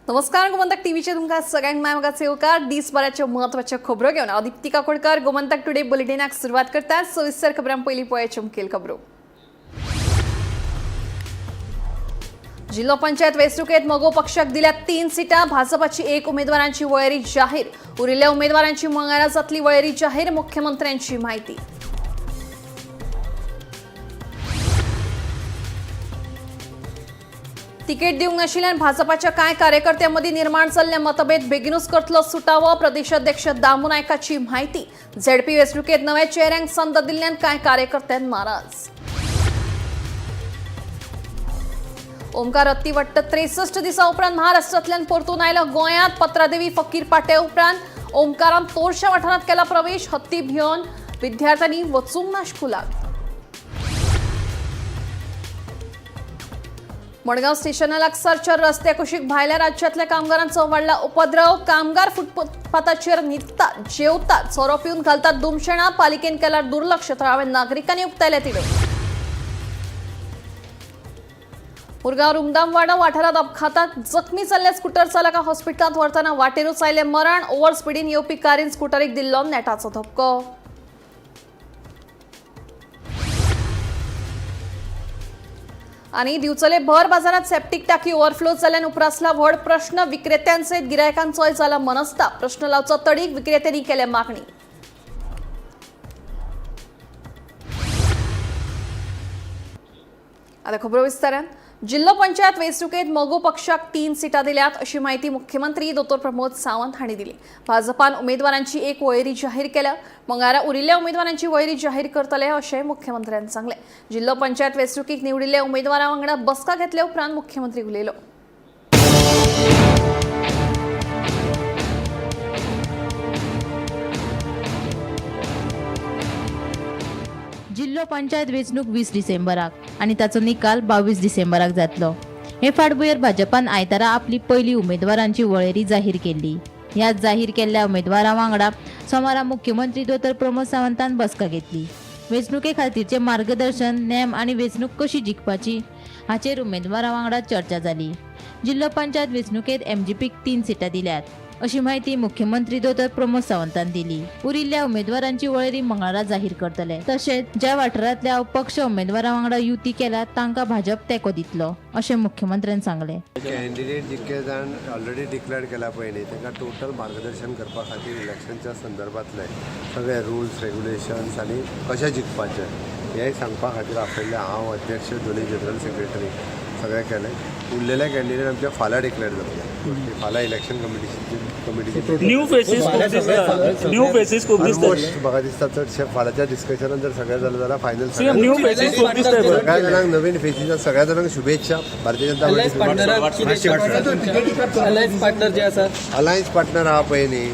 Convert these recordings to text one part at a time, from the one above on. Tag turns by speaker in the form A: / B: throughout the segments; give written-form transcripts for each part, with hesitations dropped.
A: नमस्कार, गोमंतक टीव्हीचे तुमकां सगळ्यांक माय मोगाचे येवकार. दीसभराच्यो म्हत्वाच्यो खबरो घेवन हांव दीप्ती काकोडकर गोमंतक टुडे बुलेटिनाक सुरवात करता. सविस्तर खबरां पयलीं पळयाच्यो मुखेल खबरो. जिल्हो पंचायत वेंचणुकेत मगो पक्षाक दिल्या 3 सिटां. भाजपाची 1 उमेदवारांची वळेरी जाहीर. उरिल्ल्या उमेदवारांची मंगळारा जातली वळेरी जाहीर. मुख्यमंत्र्यांची माहिती. तिकीट दिवंक नाशिल्ल्यान भाजपाच्या कांय कार्यकर्त्यांमदीं निर्माण जाल्ले मतभेद बेगिनूच करतलो सुटावो. प्रदेशाध्यक्ष दामू नायकाची माहिती. झेडपी वेंचणुकेत नव्या चेहऱ्यांक संद दिल्ल्यान कांय कार्यकर्ते नाराज. ओमकार हत्ती वट्ट 63 दिसां उपरांत महाराष्ट्रांतल्यान परतून आयलो गोंयांत. पत्रादेवी फकीर पाट्या उपरांत ओमकारान तोरशा वाठारांत केला प्रवेश. हत्ती भिवन विद्यार्थ्यांनी वचूंक ना स्कुलाक. मडगांव स्टेशना लागसारच्या रस्त्या कुशीक भायल्या राज्यांतल्या कामगारांचो वाडला उपद्रव. कामगार फुटपाथाचेर न्हिदतात, जेवतात, सोरो पिवन घालतात धुमशेणां. पालिकेन केला दुर्लक्ष. थळाव्या नागरिकांनी उक्तायल्या तिडक. मुरगांव रुमदामवाडा वाठारात अपघातात जखमी जाल्ल्या स्कुटर चालका हॉस्पिटलांत व्हरतना वाटेरूच आयलें मरण. ओव्हर स्पिडीन येवपी कारीन स्कुटरीक दिल्लो नेटाचो धपको. आणि दिवचले भर बाजारात सेप्टीक टाकी ओव्हरफ्लो जाल्ल्यान उप्रासला व्हड प्रश्न. विक्रेत्यांसयत गिरायकांचोय जाला मनस्ताप. प्रश्न लावचो तडीक विक्रेत्यांनी केल्या मागणी. आता खबरो विस्तारान. जिल्हो पंचायत वेंचणुकेत मगो पक्षाक 3 सिटां दिल्यात अशी माहिती मुख्यमंत्री दोतोर प्रमोद सावंत हांणी दिली. भाजपान उमेदवारांची एक वळेरी जाहीर केल्या. मंगळारा उरिल्ल्या उमेदवारांची वळेरी जाहीर करतले अशें मुख्यमंत्र्यान सांगलें. जिल्हो पंचायत वेंचणुकेक निवडिल्ल्या उमेदवारां वांगडा बसका घेतल्या उपरांत मुख्यमंत्री उलयलो.
B: जिल्हो पंचायत वेंचणूक 20 डिसेंबराक आनी ताचो निकाल 22 डिसेंबराक जातलो. हे फाटभुंयेर भाजपान आयतारा आपली पयली उमेदवारांची वळेरी जाहीर केल्ली. ह्या जाहीर केल्ल्या उमेदवारां वांगडा सोमारा मुख्यमंत्री दोतोर प्रमोद सावंतान बसका घेतली. वेंचणुके खातीरचें मार्गदर्शन, नेम आनी वेंचणूक कशी जिखपाची हाचेर उमेदवारां वांगडा चर्चा जाली. जिल्हो पंचायत वेंचणुकेत एमजीपीक 3 सिटां दिल्यात अशी माहिती मुख्यमंत्री दोतोर प्रमोद सावंतान दिली. उरिल्ल्या उमेदवारांची वळेरी मंगळारा जाहीर करतले. तशेंच ज्या वाठारांतल्या अपक्ष उमेदवारां वांगडा युती केला तांकां भाजप तेंको दितलो अशें मुख्यमंत्र्यान सांगलें.
C: कॅन्डिडेट जितके जाण ऑलरेडी डिक्लेअर केला पळय न्ही, तांकां टोटल मार्गदर्शन करपा खातीर इलेक्शनच्या संदर्भातले सगळे रुल्स रेग्युलेशन्स आनी कशें जिखपाचें हें सांगपा खातीर आपयल्लें. हांव अध्यक्ष, दोनी जनरल सेक्रेटरी सगळें केलें. उरलेले कॅन्डिडेट आमचे फाल्यां डिक्लेअर जातले. फाल्यां इलेक्शन कमिटीची
D: न्यू फेसीस खूब दिसतात, न्यू फेसीस खूब दिसतात.
C: ऑलमोस्ट म्हाका दिसता चडशे फाल्यांच्या डिस्कशनान जर सगळें जालें जाल्यार फायनल.
D: सीएम, न्यू फेसीस खूब दिसतात.
C: सगळ्या जाणांक नवीन फेसीस, सगळ्या जाणांक शुभेच्छा. Bharatiya Janata
E: alliance
C: party
E: पार्टनराक, alliance partner जे आसा,
C: अलायन्स पार्टनर आहा पळय न्ही,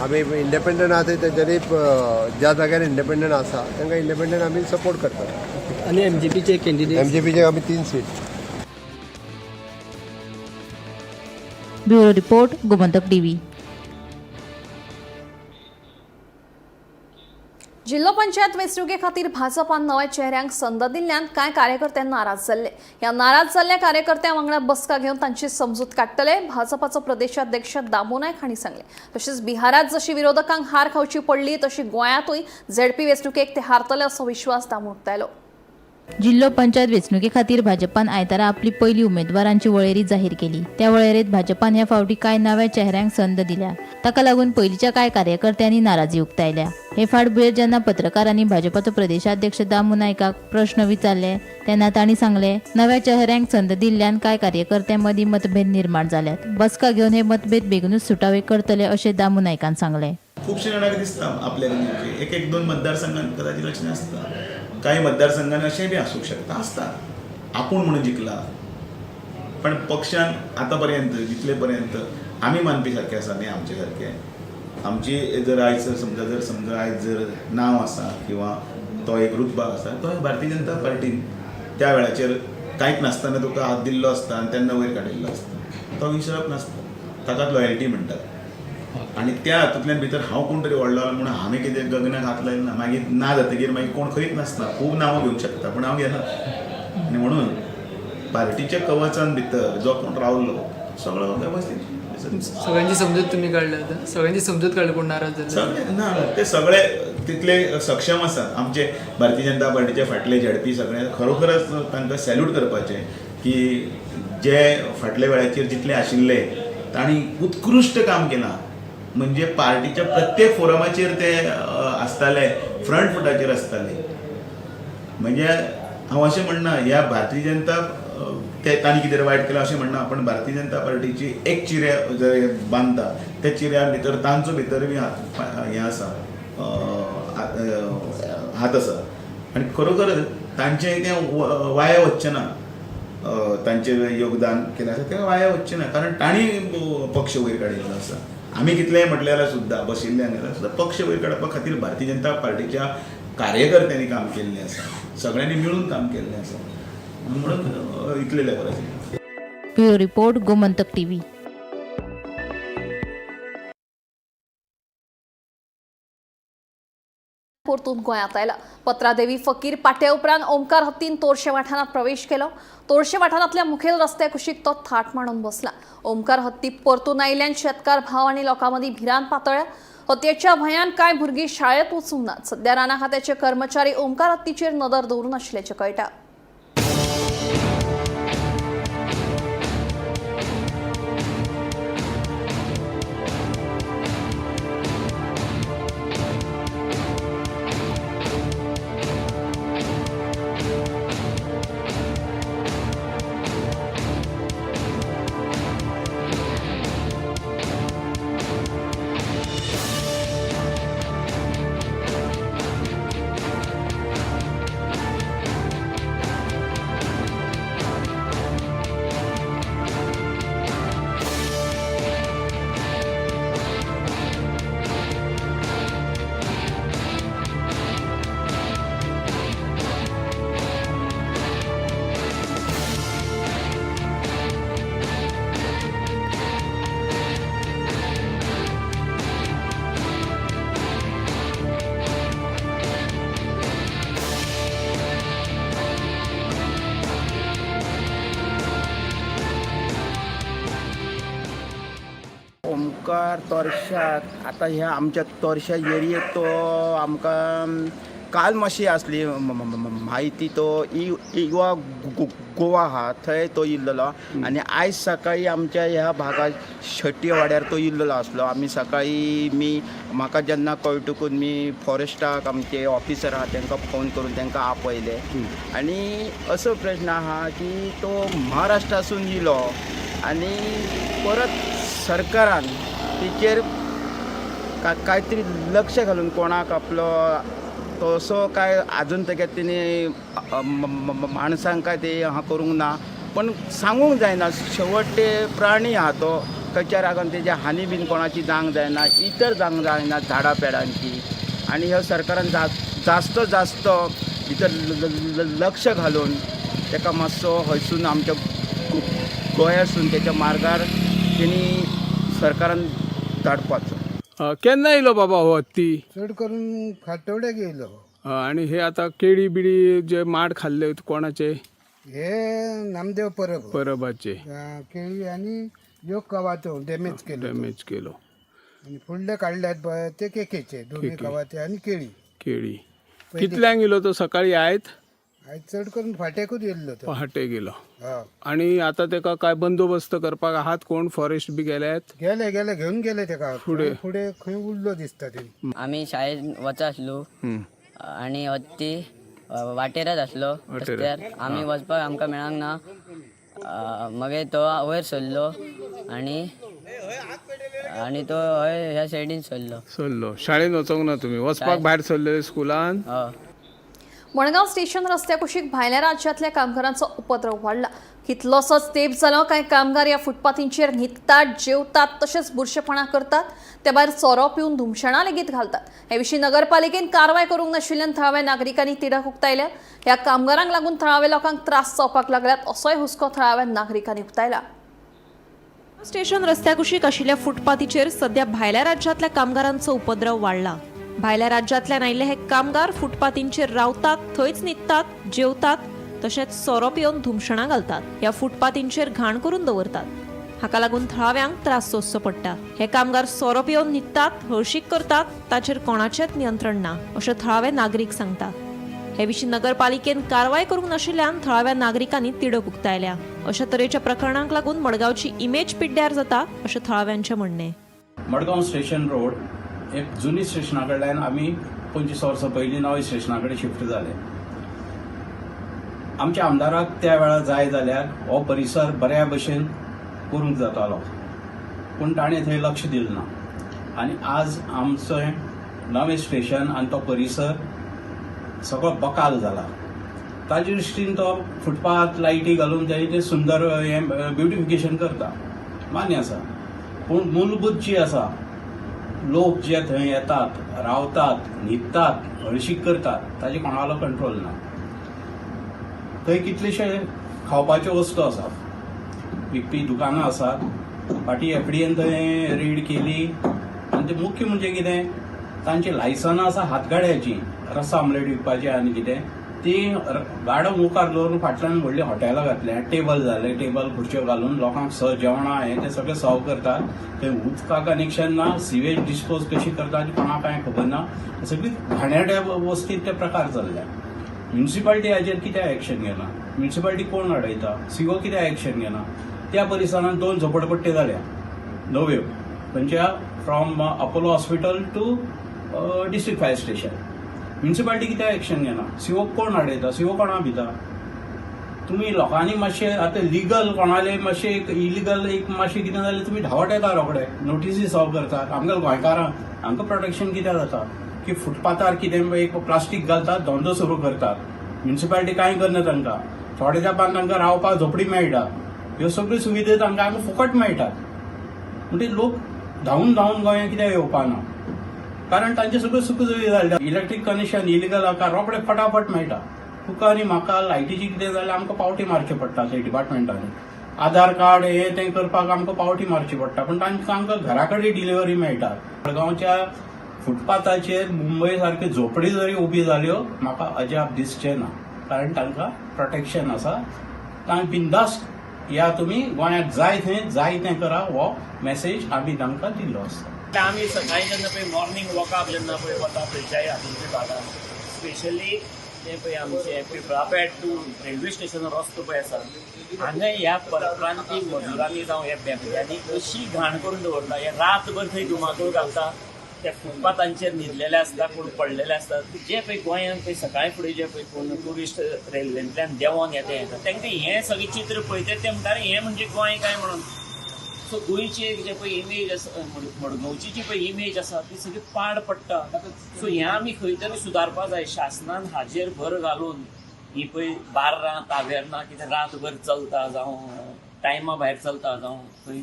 C: आमी इंडिपेंडंट आहा ते तेंच्यांनी ज्या जाग्यार इंडिपेंडंट आसा तांकां इंडिपेंडंट आमी सपोर्ट करतात.
E: आनी एमजीपीचे कॅन्डिडेट
C: एमजीपीचे आमी 3 seat.
B: Bureau report, Gomantak TV.
A: जिल्हो पंचायत वेंचणुके खातीर भाजपान नव्या चेहऱ्यांक संद दिल्ल्यान कांय कार्यकर्ते नाराज जाल्ले. ह्या नाराज जाल्ल्या कार्यकर्त्यां वांगडा बसका घेवन तांची समजूत काडटले, भाजपाचो प्रदेशाध्यक्ष दामू नायक हांणी सांगलें. तशेंच बिहारात जशी विरोधकांक हार खावची पडली तशी गोंयांतूय झेडपी वेंचणुकेक ते हारतले असो विश्वास दामू उक्तायलो.
B: जिल्हो पंचायत वेंचणुके खातीर भाजपान आयतारा आपली पयली उमेदवारांची वळेरी जाहीर केली. त्या वळेरेत भाजपान ह्या फावटी कांय नव्या चेहऱ्यांक संद दिल्या. ताका लागून पयलींच्या कांय कार्यकर्त्यांनी नाराजी उक्तायल्या. हे फाटभुंयेर जेन्ना पत्रकारांनी भाजपाचो प्रदेशाध्यक्ष दामू नायकाक प्रश्न विचारले तेन्ना तांणी सांगले, नव्या चेहऱ्यांक संद दिल्ल्यान कांय कार्यकर्त्यां मदीं मतभेद निर्माण जाल्यात. बसका घेवन हे मतभेद बेगीनूच सुटावे करतले अशें दामू नायकान सांगलें.
F: खुबशे जाणांक दिसता आपल्याक दिवचे. एक एक दोन मतदारसंघात कदाचित अशें आसता, कांय मतदारसंघान अशें बी आसूंक शकता, आसता आपूण म्हणून जिखला. पण पक्षान आतां पर्यंत जितले पर्यंत आमी मानपी सारके आसा न्ही, आमचे सारके आमची जर आयज जर समजा जर समजा आयज जर नांव आसा किंवा तो एक रुतबा आसा, तो भारतीय जनता पार्टीन त्या वेळाचेर कांयच नासतना तुका हात दिल्लो आसता आनी तेन्ना वयर काडिल्लो आसता, तो विसरप नासता. ताकाच लॉयल्टी म्हणटात. आनी त्या हातूंतल्यान भितर हांव कोण तरी व्हडलो म्हणून हांवें कितें गगनाक हात लायलो ना. मागीर ना जातकीर मागीर कोण खंयच नासता. खूब नांवां घेवंक शकता पूण हांव घेना. आनी म्हणून पार्टीच्या कवचान भितर जो कोण रावलो सगळो वेवस्थीत.
G: सगळ्यांची समजूत तुम्ही काडल्या आतां, सगळ्यांची समजूत काडली, कोण नाराज जाले?
F: सगळे ना, ते सगळे तितले सक्षम आसात. आमचे भारतीय जनता पार्टीचे फाटले झेडपी सगळे खरोखरच तांकां सॅल्यूट करपाचें की जे फाटल्या वेळाचेर जितले आशिल्ले तांणी उत्कृश्ट काम केलां. म्हणजे पार्टीच्या प्रत्येक फोरमाचेर ते आसताले, फ्रंट फुटाचेर आसताले. म्हणजे हांव अशें म्हणना ह्या भारतीय जनता ते तांणी कितें वायट केलां अशें म्हणना, पण भारतीय जनता पार्टीची एक चिऱ्या जर बांदता त्या चिऱ्या भितर तांचो भितर बी हात हें आसा, हात आसा. आनी खरोखर तांचें तें वाया वचचें ना, तांचें योगदान केलें आसा तें वाया वचचें ना, कारण तांणी पक्ष वयर काडिल्लो आसा. आमी कितलेय म्हटलें जाल्यार सुद्दां बशिल्ले जाल्यार सुद्दां पक्ष वयर काडपा खातीर भारतीय जनता पार्टीच्या कार्यकर्त्यांनी काम केल्लें आसा, सगळ्यांनी मिळून काम केल्लें आसा, म्हणून इतले लेवलाचेर.
B: Bureau report, Gomantak TV.
A: परतून गोंयांत आयला. पत्रादेवी फकीर पाट्या उपरांत ओमकार हत्तीन तोरशे वाठारांत प्रवेश केलो. तोरशे वाठारांतल्या मुखेल रस्त्या कुशीक तो थाट मांडून बसला. ओमकार हत्ती परतून आयिल्ल्यान शेतकार भाव आनी लोकां मदीं भिरांत पातळ्ळ्या. हतयेच्या भंयान कांय भुरगीं शाळेंत वचूंक नात. सध्या राना खात्याचे कर्मचारी ओमकार हत्तीचेर नदर दवरून आशिल्ल्याचें कळटा.
H: ओमकार तोरशाक आतां ह्या आमच्या तोरशा एरियेक तो आमकां काल मातशी आसली म्हायती, तो इवा गोवा आहा थंय तो इल्लेलो आनी आयज सकाळी आमच्या ह्या भागात शेट्टी वाड्यार तो इल्लेलो आसलो. आमी सकाळी मी म्हाका जेन्ना कळटकूच मी फॉरेस्टाक आमचे ऑफिसर आहा तांकां फोन करून तांकां आपयले. आनी असो प्रश्न आहा की तो महाराष्ट्रासून इलो आनी परत सरकारान तेचेर कांयतरी लक्ष घालून कोणाक आपलो तसो काय आजून तेगे तेणी माणसांक काय ते हा करूंक ना, पण सांगूंक जायना. शेवट ते प्राणी आहा तो खंयच्या रागान तेज्या हानी बीन कोणाची जावंक जायना, इतर जावंक जायना झाडां पेडांची. आनी ह्या सरकारान जास्त जास्त भितर लक्ष घालून तेका मातसो हयसून आमच्या गोंयासून तेच्या मार्गार तेणी सरकारान धाडपाचो.
I: केन्ना येयलो बाबा हो हत्ती?
J: चड करून फातोड्याक येयलो.
I: आणि हे आता केळी बिळी जे माड खाल्ले कोणाचे?
J: हे नामदेव परब.
I: परबाचे.
J: केळी आनी ह्यो कवाथो डॅमेज केलो.
I: डॅमेज केलो.
J: आनी फुडले काडल्यात पळय ते केकेचे दोनूय, कवाथे आनी केळी.
I: केळी. कितल्यांक येयलो तो सकाळी आयत?
J: आयज चड करून फाट्याकूच येयल्लो तो.
I: पहाटे गेलो.
J: हय.
I: आणि आता तेका काय बंदोबस्त करपाक आहात कोण फॉरेस्ट बी गेल्यात?
J: गेले गेले, घेवन गेले तेका.
I: फुडें.
J: फुडें खंय उरलो दिसता तेणी.
K: आमी शाळेत वचा आसलो आनी हत्ती वाटेरच आसलो.
I: वाटेर.
K: रस्त्यार आमी वचपाक आमकां मेळांक ना. मगीर तो वयर सरलो आनी आनी तो हय ह्या सायडीन सरलो.
I: सरलो. शाळेन वचोंक ना तुमी? वचपाक भायर सरले स्कुलान?
K: हय.
A: मडगांव स्टेशन रस्त्या कुशीक भायल्या राज्यांतल्या कामगारांचो उपद्रव वाडला. कितलोसोच तेंप जालो कांय कामगार ह्या फुटपाथींचेर न्हिदतात, जेवतात, तशेंच बुरशेपणां करतात. ते भायर सोरो पिवन धुमशणां लेगीत घालतात. हे विशीं नगरपालिकेन कारवाय करूंक नाशिल्ल्यान थळाव्या नागरिकांनी तिडक उक्तायल्या. ह्या कामगारांक लागून थळाव्या लोकांक त्रास जावपाक लागल्यात असोय हुस्को थळाव्या नागरिकांनी उक्तायला.
L: स्टेशन रस्त्याकुशीक आशिल्ल्या फुटपाथीचेर सध्या भायल्या राज्यांतल्या कामगारांचो उपद्रव वाडला. भायल्या राज्यांतल्यान आयिल्ले हे कामगार फुटपाथींचेर रावतात, थंयच न्हिदतात, जेवतात, तशेंच सोरो पिवन धुमशणां घालतात. ह्या फुटपाथींचेर घाण करून दवरतात. हाका लागून थळाव्यांक त्रास सोंसचो पडटा. हे कामगार सोरो पिवन न्हिदतात, हळशीक करतात, ताचेर कोणाचेंच नियंत्रण ना अशें थळावे नागरीक सांगतात. हे विशीं नगरपालिकेन कारवाय करूंक नाशिल्ल्यान थळाव्या नागरिकांनी तिडक उक्तायल्या. अशा तरेच्या प्रकरणांक लागून मडगांवची इमेज पिड्ड्यार जाता अशें थळाव्यांचें म्हणणें.
I: मडगांव स्टेशन रोड एक जुनी स्टेशना कडल्यान आमी 25 वर्सां पयलीं नव्या स्टेशना कडेन शिफ्ट जाले. आमच्या आमदाराक त्या वेळार जाय जाल्यार हो परिसर बऱ्या भशेन करूंक जातालो, पूण ताणें थंय लक्ष दिलें ना आनी आज आमचें नवें स्टेशन आनी तो परिसर सगळो बकाल जाला. ताजे दृश्टीन तो फुटपाथ लायटी घालून ते सुंदर हें ब्युटिफिकेशन करता, मान्य आसा, पूण मूलभूत जी आसा, लोक जे थंय येतात, रावतात, न्हिदतात, हळशीक करतात, ताजे कोणालो कंट्रोल ना. थंय कितलेशे खावपाच्यो वस्तू आसात, विकपी दुकानां आसात. फाटीं एफडीएन थंय रेड केली आनी ते मुख्य म्हणजे कितें, तांची लायसनां आसा हातगाड्याचीं, रसा आमलेट विकपाची आनी कितें, ती गाडो मुखार दवरून फाटल्यान व्हडलीं हॉटेलां घातल्या, टेबल जाले, टेबल खुर्च्यो घालून लोकांक जेवणां हें तें सगळें सर्व करतात. थंय उदका कनेक्शन ना, सिवेज डिस्पोज कशी करतात कोणाक कांय खबर ना. सगळी घाणेरड्या वस्तींत ते प्रकार चल्ल्या. म्युनिसिपालिटी हाजेर कित्याक एक्शन घेना? म्युनिसिपालिटी कोण अडयता? सीओ कित्याक एक्शन घेना? त्या परिसरांत 2 झोपडपट्ट्यो जाल्या नव्यो, खंयच्या from Apollo hospital to district fire station. Municipality कित्याक एक्शन घेना? सीओ कोण अडयता? सीओ कोणा भिता? तुमी लोकांनी मातशें आतां लिगल कोणाले मातशें एक इलिगल एक मातशें कितें जालें तुमी धांवट येता रोखडे, नोटिसी सर्व करतात. आमकां गोंयकारांक हांकां प्रोटेक्शन कित्याक जाता की फुटपाथार कितें एक प्लास्टीक घालतात, धंदो सुरू करतात. म्युनिसिपालिटी कांय करना तांकां, थोडे तेंपान तांकां रावपाक झोपडी मेळटा, ह्यो सगळ्यो सुविधा तांकां आमकां फुकट मेळटात. म्हणटकीर लोक धांवून धांवून गोंयांत कित्याक येवपाना? कारण तांचे सगळ्यो सुखसुविधा जाल्यो. इलेक्ट्रीक कनेक्शन इलिगल आसा, रोखडे फटाफट मेळटा. तुका आनी म्हाका लायटीची कितें जाल्यार आमकां पावटी मारच्यो पडटा थंय डिपार्टमेंटांनी, आधार कार्ड हे तें करपाक आमकां पावटी मारची पडटा, पूण तांकां आमकां घरा कडेन डिलिव्हरी मेळटा. मडगांवच्या फुटपाथाचेर मुंबय सारक्यो झोपडी जरी उबी जाल्यो म्हाका अजाप दिसचें ना, कारण तांकां प्रोटेक्शन आसा. तांकां बिंदास्त या तुमी गोंयांत जाय थंय जाय तें करा, हो मॅसेज आमी तांकां दिल्लो आसा.
D: आमी सकाळीं जेन्ना पळय मॉर्निंग वॉकाक जेन्ना पळय वता थंयच्याय हातूंतल्या भागान, स्पेशली ते पळय आमचे पिपळापेट टू रेल्वे स्टेशन रस्तो पळय आसा, हांगा ह्या परप्रांती मजुरांनी जावं ह्या बेबद्यांनी अशी घाण करून दवरता. हे रातभर थंय धुमाकूळ घालता, त्या फुटपाथांचेर न्हिदलेले आसता, कोण पडलेले आसता. जे पळय गोंयांत पळय सकाळीं फुडें जे पळय कोण ट्युरिस्ट रेल्वेंतल्यान देंवोन येता येता तांकां हें सगळें चित्र पळयता, ते म्हणटा हें म्हणजे गोंय काय म्हणून. सो गोंयची एक जे पळय इमेज आसा, मडगांवची जी पळय इमेज आसा ती सगळी पाड पडटा. सो हें आमी खंय तरी सुदारपा जाय. शासनान हाजेर भर घालून ही पळय बार्रां तावेर्नां कितें रातभर चलता जावं टायमा भायर चलता जावं खंय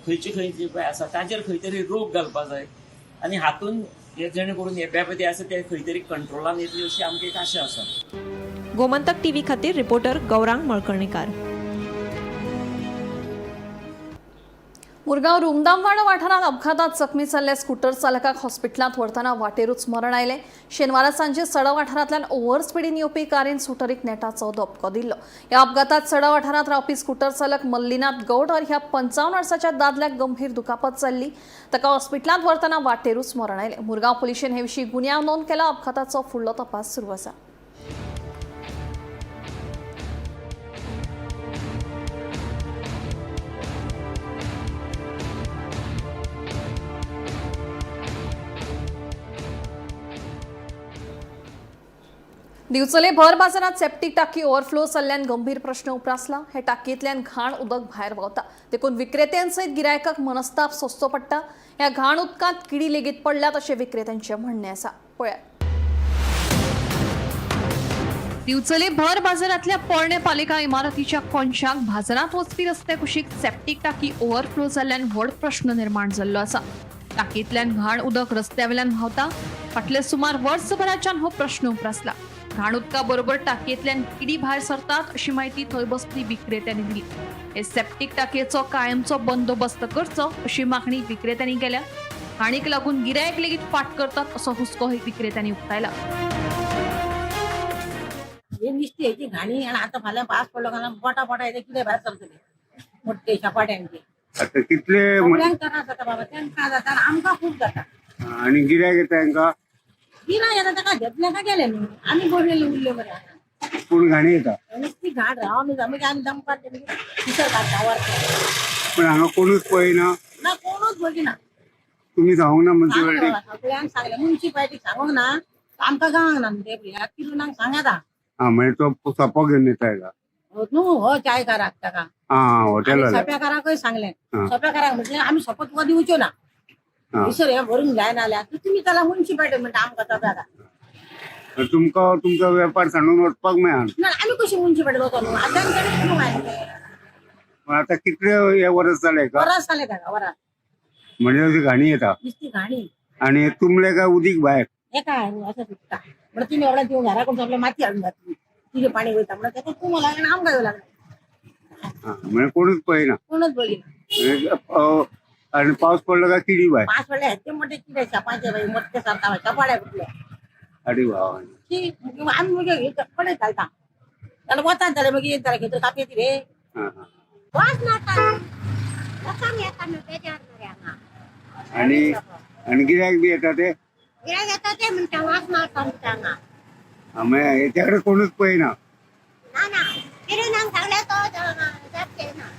D: खंयची खंयची पळय आसा ताजेर खंय तरी रोक घालपा जाय आनी हातून हे जेणे करून हे बेबदे आसा ते खंय तरी कंट्रोलान येतली अशी आमकां एक आशा आसा.
L: गोमंतक टीव्ही खातीर रिपोर्टर गौरांग मळकर्णेकार.
A: मुरगांव रुमदामवाडो वाठारांत अपघातात जखमी जाल्ल्या स्कूटर चालकाक हॉस्पिटलांत व्हरतना वाटेरूच मरण आयलें. शेनवारा सांजे सडा वाठारांतल्यान ओव्हर स्पिडीन येवपी कारीन स्कुटरीक नेटाचो धपको दिल्लो. ह्या अपघातात सडा वाठारांत रावपी स्कूटर चालक मल्लीनाथ गौडर ह्या 55 वर्साच्या दादल्याक गंभीर दुखापत जाल्ली. ताका हॉस्पिटलांत व्हरतना वाटेरूच मरण आयलें. मुरगांव पुलिशेन हे विशीं गुन्यांव नोंद केला. अपघाताचो फुडलो तपास सुरू आसा. दिवचले भर बाजारात सेप्टीक टाकी ओव्हरफ्लो जाल्ल्यान गंभीर प्रश्न उप्रासला. हे टाकयेंतल्यान घाण उदक भायर व्हांवता, देखून विक्रेत्यांसयत गिरायकांक मनस्ताप सोंसचो पडटा. ह्या घाण उदकांत किडी लेगीत पडल्यात अशें विक्रेत्यांचें म्हणणें आसा. पळयात. दिवचले भर बाजारांतल्या पोरणे पालिका इमारतीच्या कोनशाक बाजारांत वचपी रस्त्या कुशीक सेप्टीक टाकी ओव्हरफ्लो जाल्ल्यान व्हड प्रश्न निर्माण जाल्लो आसा. टाकयेंतल्यान घाण उदक रस्त्या वेल्यान व्हांवता. फाटल्या सुमार वर्सभराच्यान हो प्रश्न उप्रासला. घाण उदका बरोबर टाकयेंतल्यान किडी भायर सरतात अशी माहिती थंय बसपी विक्रेत्यांनी दिली. हे सेप्टीक टाकयेचो कायमचो बंदोबस्त करचो अशी मागणी विक्रेत्यांनी केल्या. घाणीक लागून गिरायक लेगीत फाट करतात असो हुस्को विक्रेत्यांनी उक्तायला.
M: हे नुस्ती हेची घाणी आणि आता फाल्यां पावस पडलो काय बोटा बोटा येते कितें भायर सरतले मोठे शेपाट्यांचे. आता कितले
N: सगळ्यांक त्रास जाता बाबा, तांकां जाता आनी आमकां खूब जाता.
M: आनी गिरायक येता हांकां?
N: गिरायक येता, ताका घेतले काय गेले न्हू, आमी बसलेले उरले मरे हांगा.
M: पूण घाणी येता.
N: नुस्ती घाण रावन मागीर आमी दमकार ते मागीर पिसर काडटा वरता.
M: पण हांगा कोणूच पळयना?
N: ना, कोणूच बगिना.
M: तुमी सांगूंक ना मुन्सिपालिटीक?
N: सगळ्यांक सांगलें, मुन्सिपालिटीक सांगूंक ना, आमकां गावांक ना न्हू ते, ह्या किलूनाक सांगाता.
M: हा, म्हणजे तो सोपो घेवन येता हेका?
N: न्हू, हो चायकाराक ताका.
M: हा, हॉटेल.
N: सोप्याकाराकय सांगलें. सोप्याकाराक म्हटलें आमी सोपो तुका दिवच्यो ना, थंयसर हें भरूंक जायना जाल्यार तुमी चला मुन्सिपालिटी म्हणटा आमकां सोप्याकार.
M: तुमकां तुमचो वेपार सांडून वचपाक मेळना.
N: ना, आमी कशी मुन्सिपालिटी वचो न्हू आतां, आनी
M: पण आता कितले हे वर्स जाले का?
N: वरास जालें ताका, वरास.
M: म्हणजे अशी घाणी येता.
N: नुस्ती घाणी.
M: आणि तुमले काय उदीक भायर?
N: एका असं सुट्टा म्हणून तिने एवढा तिवून घराकडून आपल्या माती हाडून घातली, तिचे पाणी वयता म्हणून ताका तूं लागला, आमकां येवं लागलें.
M: हा, म्हणजे कोणूच पळयना?
N: कोणच बघिना.
M: म्हणजे, आणि पाऊस पडलो काय किडी बाय?
N: पास पडले ते मोठे किडे सापाचे बाई, मोठे सारखा चपाड्या फुटल्या.
M: अरे वा.
N: की आमी मागीर कडे घालता जाल्यार वतान जाल्यार मागीर येत जाल्यार घेतलो कापी येत रे.
M: हा, हा.
N: वास मारता, लोकांक येता न्हू तेच्यार मरे हांगा.
M: आणि आणि गिरायक बी येता ते?
N: गिरायक येता, ते म्हणटा वास मारता म्हणटा हांगा.
M: हा, म्हणजे हेच्याकडे कोणूच पळयना?
N: ना ना, किरणाक सांगल्या, तो जाप ना.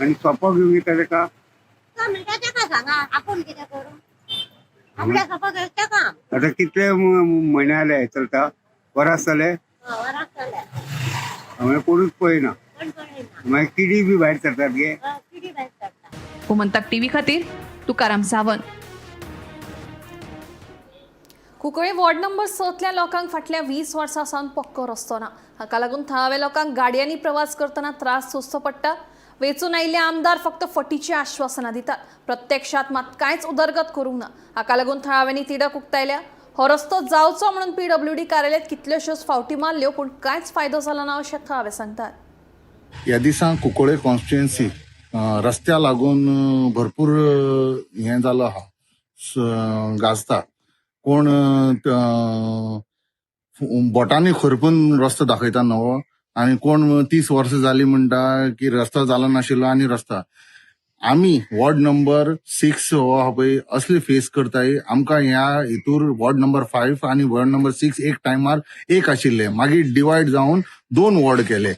M: आणि सोपो घेऊन येता तेका?
N: तो म्हणटा तेका सांगा, आपूण कितें करूं, आपल्या सोपो घेवं तेका.
M: आता कितले म्हयने आले चलता, वरास जाले?
N: वराक चल्ल्या.
M: म्हणजे कोणूच पळयना?
N: कोण पळयना.
M: मागीर किडी बी भायर सरतात गे.
N: किडी भायर सरता.
O: गोमंतक टीव्ही खातीर तुकाराम सावंत.
A: कुंकळी वॉर्ड नंबर 6तल्या लोकांक फाटल्या 20 वर्सां सावन पक्को रस्तो ना. हाका लागून थळाव्या लोकांक गाडयांनी प्रवास करतना त्रास सोंसचो पडटा. वेंचून आयिल्ले आमदार फक्त फटीची आश्वासनां दितात, प्रत्यक्षात मात कांयच उदरगत करूंक ना. हाका लागून थळाव्यांनी तिडक उक्तायल्या. हो रस्तो जावचो म्हणून पीडब्ल्यूडी कार्यालयांत कितल्योश्योच फावटी मारल्यो, पूण कांयच फायदो जालो ना अशें थळावे सांगतात.
P: ह्या दिसा कुंकळे कॉन्स्टिट्युएन्सी रस्त्या लागून भरपूर हें जालो आहा, गाजता. कोण बोटांनी खरपून रस्तो दाखयता नवो आनी कोण 30 वर्सां जाली म्हणटा की रस्तो जालो नाशिल्लो. आनी रस्ता आमी वॉर्ड नंबर 6 हो आहा पळय, असले फेस करताय. आमकां ह्या हितूर वॉर्ड नंबर 5 आनी वॉर्ड नंबर 6 एक टायमार एक आशिल्ले, मागीर डिवायड जावन दोन वॉर्ड केले.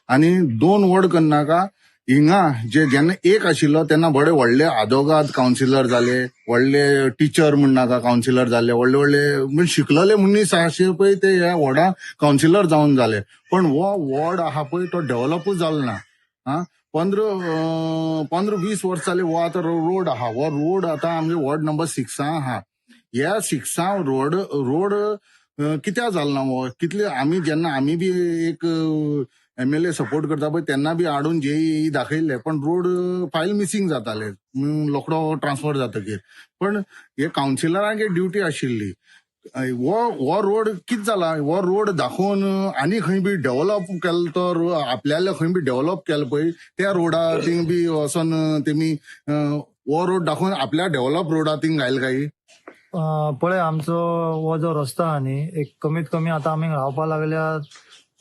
P: आनी दोन वॉर्ड करनाका, हिंगा जे जेन्ना एक आशिल्लो तेन्ना बरे व्हडले आदोगाद कावन्सिलर जाले, व्हडले टिचर म्हणनाका कावन्सिलर जाले, व्हडले व्हडले म्हणजे शिकलेले मनीस आशिल्ले पळय ते ह्या वॉर्डान कावन्सिलर जावन जाले. पण हो वॉर्ड आहा पळय तो डेव्हलपूच जालो ना. आं 15-20 वर्सां जाली हो आतां रोड आहा, हो रोड आतां आमगे वॉर्ड नंबर 6 आहा. ह्या 6 रोड रोड कित्याक जालो ना हो? कितले आमी जेन्ना आमी बी एक एमएलए सपोर्ट करता पळय तेन्ना बी हाडून जेई दाखयल्ले, पण रोड फायल मिसींग जाताले रोखडो ट्रान्सफर जातकीर. पण हे कावन्सिलरांक ड्युटी आशिल्ली. हो रोड कितें जाला, हो रोड दाखोवन आनी खंय बी डेव्हलप केलो तो आपल्याले खंय बी डेव्हलप केलो पळय त्या रोडा थिंग बी वचोन तेमी हो रोड दाखोवन आपल्या डेव्हलप रोडा थिंग घायल काय?
Q: पळय, आमचो हो जो रस्तो आहा न्ही, एक कमीत कमी आतां आमी रावपा लागल्या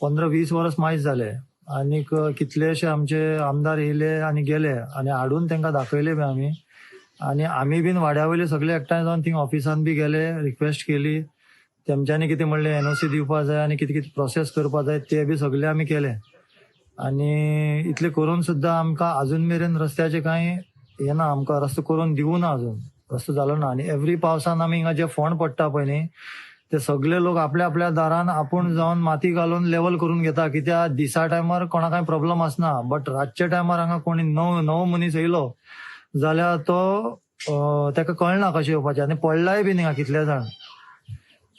Q: 15-20 वर्स मायज जाले आनीक कितलेशे आमचे आमदार येयले आनी गेले आनी हाडून तांकां दाखयले बी आमी. आनी आमी बीन वाड्या वयले सगळे एकठांय जावन थिंग ऑफिसान बी गेले, रिक्वेस्ट केली. तेमच्यांनी कितें म्हणलें, एनओसी दिवपा जाय आनी कितें कितें प्रोसेस करपा जाय ते बी सगळे आमी केले. आनी इतलें करून सुद्दां आमकां आजून मेरेन रस्त्याचें कांय हें ना, आमकां रस्तो करून दिवूं ना, अजून रस्तो जालो ना. आनी एवरी पावसान आमी हिंगा जे फोंड पडटा पळय न्ही, ते सगळे लोक आपल्या आपल्या दारान आपूण जावन माती घालून लेवल करून घेता. कित्याक दिसा टायमार कोणा कांय प्रॉब्लम आसना, बट रातच्या टायमार हांगा कोणी नवो मनीस येयलो जाल्यार तो ताका कळना कशें येवपाचें आनी पडलाय बीन हिंगा कितले जाण.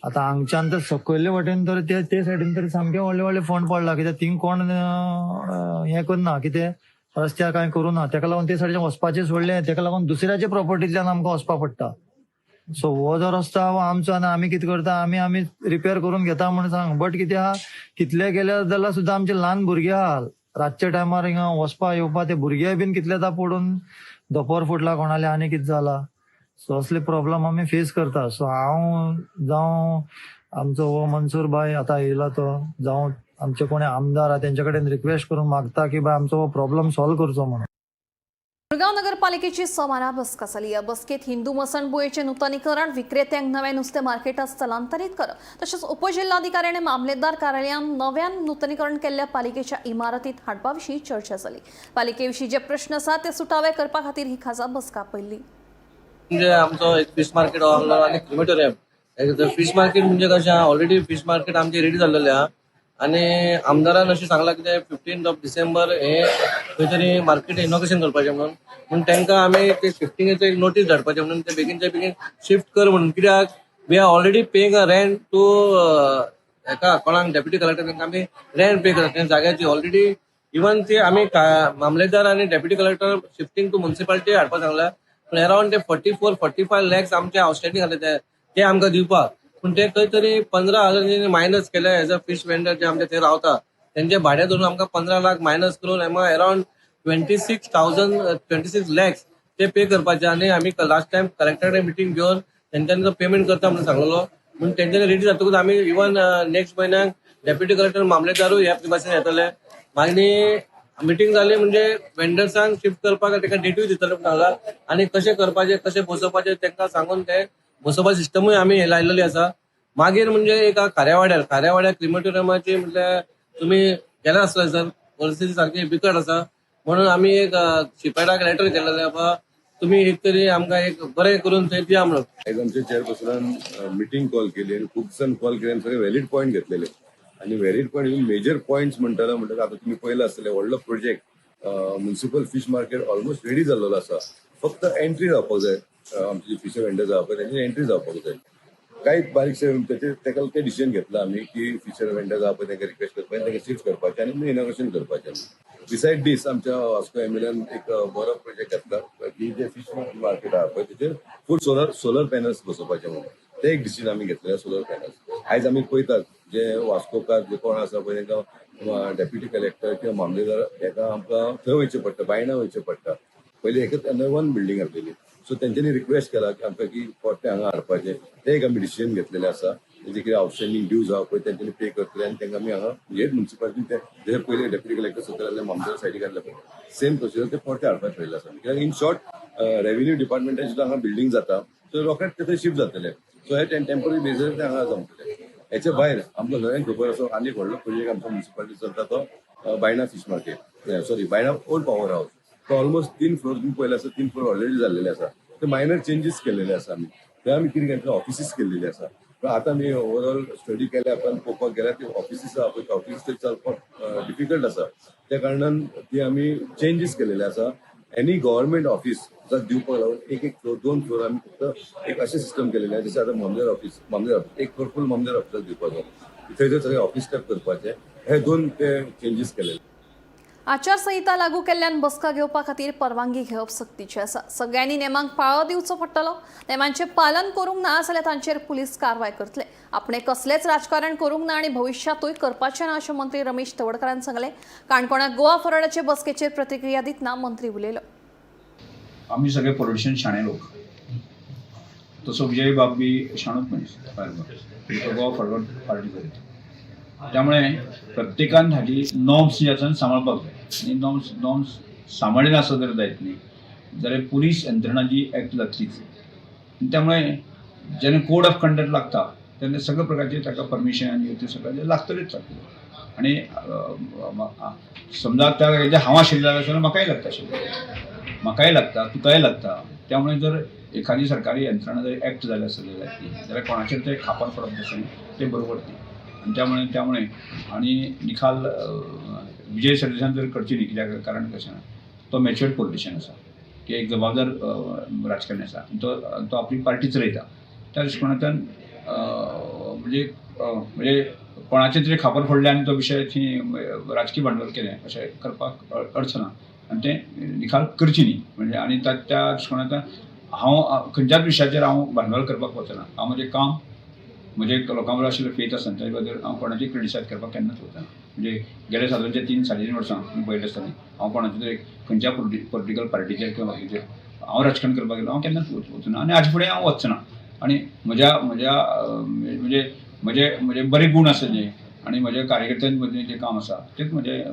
Q: आतां हांगच्यान तर सकयले वटेन तर ते सायडीन तर सामके व्हडले व्हडले फोंड पडला, कित्याक थिंग कोण हें करना, कितें रस्त्यार कांय करूं ना. ताका लागून ते सायडीन वचपाचें सोडलें, ताका लागून दुसऱ्याच्या प्रॉपर्टींतल्यान आमकां वचपा पडटा. सो हो जो रस्तो आहा हो आमचो आनी आमी कितें करता, आमी आमी रिपेर करून घेता म्हण सांग, बट कितें आहा कितले केले जाल्यार सुद्दां आमचे ल्हान भुरगे आहा रातच्या टायमार हिंगा वचपा येवपा, ते भुरगे बीन कितले दा पडून धोंपर फुटला कोणाले आनी कितें जाला. सो असले प्रॉब्लम आमी फेस करता. सो हांव जावं आमचो हो मनसूर भाई आतां येयला तो, जावं आमचे कोणी आमदार आहा तेंच्या कडेन रिक्वेस्ट करून मागता की बाय आमचो हो प्रॉब्लम सॉल्व करचो म्हणून.
A: मुरगांव नगरपालिकेची सोमारा बसका जाली. या बसकेत हिंदू मसणभुंयेचें नुतनीकरण, विक्रेत्यांक नवें नुस्तें मार्केटात स्थलांतरीत करप, तशेंच उपजिल्हाधिकारी आनी मामलेदार कार्यालयान नव्यान नुतनीकरण केल्ल्या पालिकेच्या इमारतीत हाडपा विशीं चर्चा जाली. पालिके विशीं जे प्रश्न आसात ते सुटावे करपा खातीर ही खासा बसका आपयल्ली.
E: म्हणजे आमचो एक फिश मार्केट आनी क्रिमेटोरियम. फिश मार्केट म्हणजे कशें, ऑलरेडी फिश मार्केट आमचे रेडी जाल्लेले आहा आनी आमदारान अशें सांगलां की ते 15 ऑफ डिसेंबर हे खंय तरी मार्केट इनॉग्रेशन करपाचें म्हणून. पूण तांकां आमी ते शिफ्टिंगेचो एक नोटीस धाडपाचें म्हणून, ते बेगीनच्या बेगीन शिफ्ट कर म्हणून. कित्याक we are already paying a rent to हेका कोणाक डेप्युटी कलेक्टर, तांकां आमी रेंट पे करता त्या जाग्याची ऑलरेडी. इवन ती आमी मामलेदार आनी deputy collector shifting to municipality हाडपाक सांगला, पूण अरावंड ते 44-45 लॅक्स आमचे आउटस्टँडींग आसले, ते आमकां दिवपाक. पूण ते खंय तरी 15,000 मायनस केले एज अ फिश वेंडर जे आमचे थंय रावता तेंचे भाडें धरून आमकां 15 लाख मायनस करून अरावंड 26 लॅक्स ते पे करपाचे. आनी आमी लास्ट टायम कलेक्टर कडेन मिटींग घेवन तेंच्यांनी तो पेमेंट करता म्हणून सांगलेलो. पूण तेंच्यांनी रेडी जातकूच आमी इवन नेक्स्ट म्हयन्याक डेप्युटी कलेक्टर मामलेदारूय ह्या प्रिमायसीन येतले. मागीर मिटींग जाली म्हणजे वेंडर्सांक शिफ्ट करपाक ताका डेटूय दितले म्हणून सांगला आनी कशें करपाचें, कशें बसोवपाचें तांकां सांगून ते बसोवपा सिस्टमूय आमी हे लायलेली आसा. मागीर म्हणजे एक खाऱ्यावाड्यार क्रिमेटोरियमाची म्हटल्यार तुमी गेले आसतले सर, परिस्थिती सारकी बिकट आसा म्हणून आमी एक शिपेडाक लेटर केलेलें, बाबा तुमी एक तरी आमकां एक बरें करून थंय दिया म्हणून.
C: आयज आमच्या चेअरपर्सनान मिटींग कॉल केली आनी खूब जाण कॉल केले आनी सगळे व्हॅलीड पॉयंट घेतलेले आनी व्हॅलीड पॉयंट मेजर पॉयंट्स म्हणटलो म्हणटकच आतां तुमी पळयलां आसतलें, व्हडलो project municipal fish market almost ready जाल्लो आसा. फक्त एंट्री जावपाक जाय. आमचे जे फिशर वेंडर्स आहा पळय तेंची एंट्री जावपाक जाय. कांय बारीकशे तेचे ताका ते डिसिजन घेतला आमी की फिशर वेंडर्स आहा पळय तांकां रिक्वेस्ट करपाचें, तांकां शिफ्ट करपाचें आनी इनॉग्रेशन करपाचें. बिसायड दीस आमच्या वास्को एमएलएन एक बरो प्रोजेक्ट घेतला की जे फिश मार्केट आहा पळय तेचेर फूल सोलर पॅनल्स बसोवपाचे म्हणून ते एक डिसिजन आमी घेतलेले. सोलर पॅनल्स आयज आमी पळयतात जे वास्कोकार जे कोण आसा पळय तांकां डेप्युटी कलेक्टर किंवा मामलेदार हेका आमकां थंय वयचें पडटा, बायणा वयचें पडटा. पयलीं एकच वन बिल्डींग आसलेली. सो तेंच्यांनी रिक्वेस्ट केला की आमकां की पोरते हांगा हाडपाचें, ते एक आमी डिसिजन घेतलेलें आसा. तेजे कितें आउटस्टँडींग ड्यूज आहा पळय तेंच्यांनी पे करतले आनी तांकां आमी हांगा हेच म्युनिसिपालिटी ते जशें पयलीं डेप्युटी कलेक्टर सकयल आसले, मामलेदार सायडीक आसले पळय सेम प्रोसिजर ते परते हाडपाक ठरयलें आसा. कित्याक इन शॉर्ट रेव्हेन्यू डिपार्टमेंटान सुद्दां हांगा बिल्डींग जाता, सो रोखडेच ते थंय शिफ्ट जातले. सो हे टेम्पररी बेजीर ते हांगा जमतले. हेच्या भायर आमकां सगळ्यांक खबर आसा आनी एक व्हडलो प्रोजेक्ट आमचो म्युनिसिपालिटी चलता तो Baina fish market, sorry Baina old power house. तो ऑलमोस्ट 3 फ्लोर तुमी पळयले आसा, 3 फ्लोर ऑलरेडी जाल्लेले आसा. ते मायनर चेंजीस केल्लेले आसा आमी. थंय आमी कितें केलें, ऑफिसीस केल्लेली आसा. पण आतां आमी ओवरऑल स्टडी केल्या उपरांत पळोवपाक गेल्यार ती ऑफिसीस आहा पळय ऑफिसीस थंय चलपाक डिफिकल्ट आसा. त्या कारणान ती आमी चेंजीस केलेले आसा. एनी गव्हर्मेंट ऑफिस दिवपाक लागून एक एक फ्लोर 2 फ्लोर आमी फक्त एक अशें सिस्टम केलेलें आसा. जशें आतां मामलेदार ऑफिस, मामलेदार ऑफिस 1 फ्लोर फूल मामलेदार ऑफिसाक दिवपाचो, थंय सगळे ऑफिस स्टेप करपाचे, हे 2 ते चेंजीस केलेले.
A: आचारसंहिता लागू केल्ल्यान बसका घेवपा खातीर परवानगी घेवप सक्तीचें आसा. सगळ्यांनी नेमांक पाळो दिवचो पडटलो. नेमांचें पालन करूंक ना जाल्यार तांचेर पुलीस कारवाय करतले. आपणे कसलेंच राजकारण करूंक ना आनी भविश्यांतूय करपाचें ना अशें मंत्री रमेश तवडकारान सांगलें. काणकोणां गोवा फॉरवर्डाचे बसकेचेर प्रतिक्रिया दितना मंत्री उलयलो.
I: आमी सगळे पॉलिटिशियन शाणे लोक, तसो विजय बाब बी शाणूच मनीस, तो गोवा फॉरवर्ड पार्टी करीत. त्यामुळे प्रत्येकान हाली नॉर्म्स जे आसा सांबाळपाक जाय आनी नॉर्म्स सांबाळ्ळे नासत जर जायत न्ही जाल्यार पुलीस यंत्रणा जी एक्ट जातलीच. त्यामुळे जेन्ना कोड ऑफ कंडक्ट लागता तेन्ना सगळे प्रकारचे ताका परमिशन आनी ते सगळें लागतलेच लागतलें. आनी समजा त्या हांव आशिल्लें जाल्यार म्हाकाय लागता आशिल्लें, म्हाकाय लागता, तुकाय लागता. त्यामुळे जर एखादी सरकारी यंत्रणा जर एक्ट जाली आसत जाल्यार जाल्यार कोणाचेर ते खापर पडप तशें तें बरोबर न्ही. आनी त्यामुळे आनी निकाल विजय सरदेसान जर करची न्ही, कित्याक कारण कशें ना तो मॅच्युअर्ड पॉलिटिशियन आसा, की एक जबाबदार राजकारणी आसा, तो आपली पार्टी चलयता. त्या दृश्टिकोनांतल्यान म्हणजे म्हणजे कोणाचें तरी खापर फोडलें आनी तो विशय थंय राजकीय भांडवल केलें अशें करपाक अर्थ ना आनी तें निकाल करची न्ही. म्हणजे आनी त्या दृश्टिकोनांतल्यान हांव खंयच्याच विशयाचेर हांव भांडवल करपाक वचना. हांव म्हजें काम म्हजे लोकां बरोबर आशिल्लो फेथ आसा ताजे बद्दल हांव कोणाचें क्रिटिसायज करपाक केन्नाच वचना. म्हणजे गेले सादारण 3 साडे 3 वर्सां तुमी पळयलें आसतलें हांव कोणाचें तरी खंयच्या पॉलिटिकल पार्टीचेर किंवा बाकीचेर हांव राजकारण करपाक गेलो हांव केन्नाच वचना आनी आज फुडें हांव वचना. आनी म्हज्या म्हज्या म्हणजे म्हजे म्हजे बरे गूण आसा जे आनी म्हज्या कार्यकर्त्यां मदीं जें काम आसा तेच म्हजें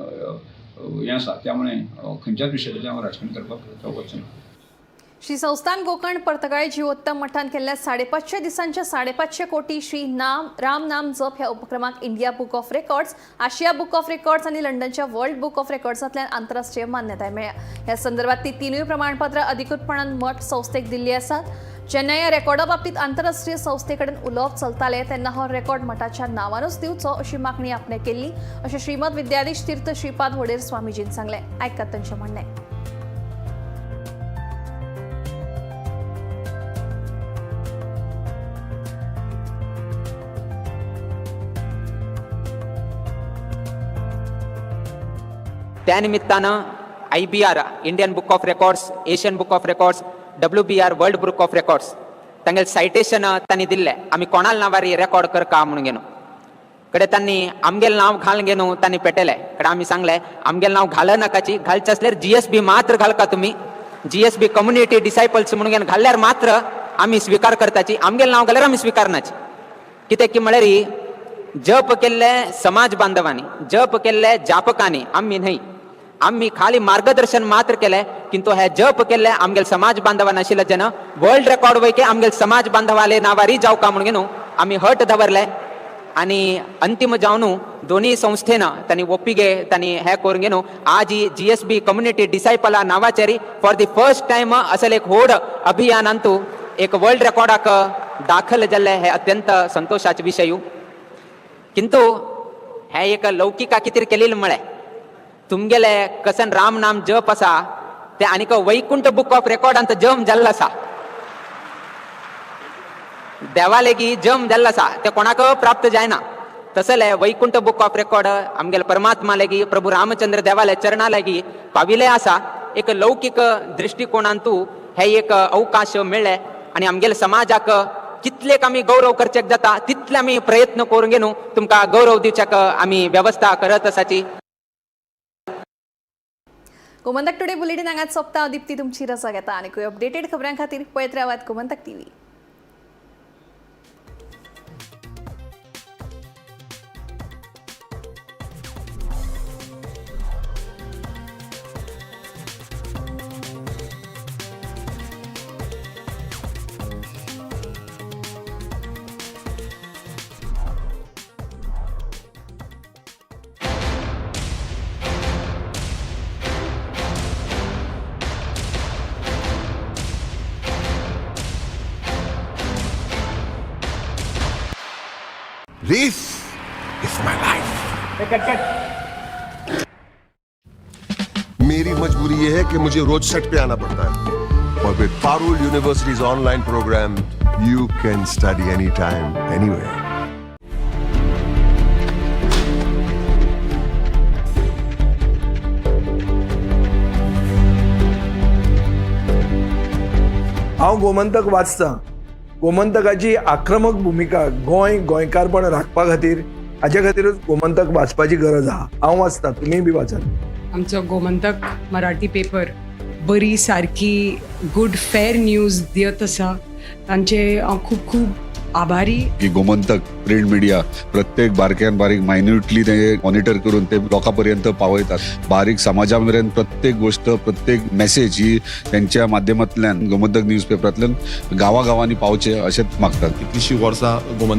R: हें आसा. त्यामुळे खंयच्याच विशयाचेर हांव राजकारण करपाक वचना.
A: श्री संस्थान गोकर्ण पर्तगाळी जीवोत्तम मठान केल्ल्या 550 दिसांच्या 550 कोटी श्री नाम राम नाम जप ह्या उपक्रमाक India book of records, Asia book of records आनी लंडनच्या वर्ल्ड बुक ऑफ रेकॉर्ड्सांतल्यान आंतरराष्ट्रीय मान्यताय मेळ्ळ्या. ह्या संदर्भात ती तिनूय प्रमाणपत्रां अधिकृतपणान मठ संस्थेक दिल्ली आसात. जेन्ना ह्या रेकॉर्डा बाबतीत आंतरराष्ट्रीय संस्थे कडेन उलोवप चलतालें तेन्ना हो रेकॉर्ड मठाच्या नांवानूच दिवचो अशी मागणी आपणे केल्ली अशें श्रीमद विद्याधीश तीर्थ श्रीपाद वडेर स्वामीजीन सांगलें. आयकात तांचें म्हणणें.
S: त्या निमित्तानं IBR Indian book of records, Asian book of records, WBR world book of records तांगेले सायटेशन तांणी दिल्लें. आमी कोणाल नांवार रेकॉर्ड करका म्हणून घेवन कडे तांणी आमगेलें नांव घालून घेवन तांणी पेटयलें. कडे आमी सांगलें आमगेलें नांव घाल नाकाची, घालचें आसल्यार GSB मात्र घालका तुमी, GSB community disciples म्हणून घेवन घाल्यार मात्र आमी स्विकार करताची, आमगेलें नांव घाल्यार आमी स्विकारनाची. कित्याक की म्हळ्यार जप केल्ले समाज बांधवांनी, जप केल्ले जापकांनी, आमी न्हय. आम्ही खाली मार्गदर्शन मात्र केले, किंतु हे जप केल्ले आमगेले समाज बांधवा नाशिल्ले जन वर्ल्ड रेकॉर्ड वयके आमगेले समाज बांधवाले नावारी जावका म्हणून न्हू आमी हट दवरले. आनी अंतिम जावन दोन्ही संस्थेन तांणी ओपिगे तांणी हे करून घेवन आज ही GSB community डिसायपला नांवाचेर फॉर the first time असल एक व्हड अभियानांतू एक वर्ल्ड रेकॉर्डाक दाखल जाल्ले हे अत्यंत संतोषाचे विशय. किंतु हे एक लौकिका कितें केलेलें म्हळें तुमगेले कसन राम नाम जप आसा ते आनीक वैकुंठ बुक ऑफ रेकॉर्डांत जम जाल्लो आसा, देवा लेगी जम जाल्लो आसा, ते कोणाक प्राप्त जायना. तसले वैकुंठ बुक ऑफ रेकॉर्ड आमगेले परमात्मा लेगी प्रभू रामचंद्र देवाले चरणा लेगी पाविले आसा. एक लौकीक दृश्टिकोणांतू हे एक अवकाश मेळ्ळे आनी आमगेले समाजाक कितलेक आमी गौरव करचेक जाता तितले आमी प्रयत्न करून घेवन तुमकां गौरव दिवच्याक आमी वेवस्था करत आसाची.
A: गोमंतक टुडे बुलेटिन हांगाच सोंपता. दीप्ती तुमची रजा घेता आनी अपडेटेड खबरां खातीर पळयत रावात Gomantak TV.
C: This is my life. मेरी मजबूरी ये है कि मुझे रोज सेट पे आना पड़ता है और with Parul University's online program you can study any time anywhere.
T: हांव गोमंतक वाचतां. गोमंतकाची आक्रमक भुमिका गोंय गोंयकारपण राखपा खातीर हाजे खातीरूच गोमंतक वाचपाची गरज आहा. हांव वाचतां, तुमीय बी वाचात.
U: आमचो गोमंतक मराठी पेपर बरी सारकी गुड फेर न्यूज दियत आसा, तांचे हांव खूब खूब आभारी.
V: की गोमंतक प्रिंट मिडिया प्रत्येक बारक्यान बारीक मायन्युटली ते मॉनिटर करून ते लोकां पर्यंत पावयतात. बारीक समाजा मेरेन प्रत्येक गोष्ट प्रत्येक मेसेज ही त्यांच्या माध्यमांतल्यान गोमंतक न्यूज पेपरांतल्यान गांवागांवांनी पावचे अशेंच मागतात.
W: कितलीशीं वर्सां गोमंतक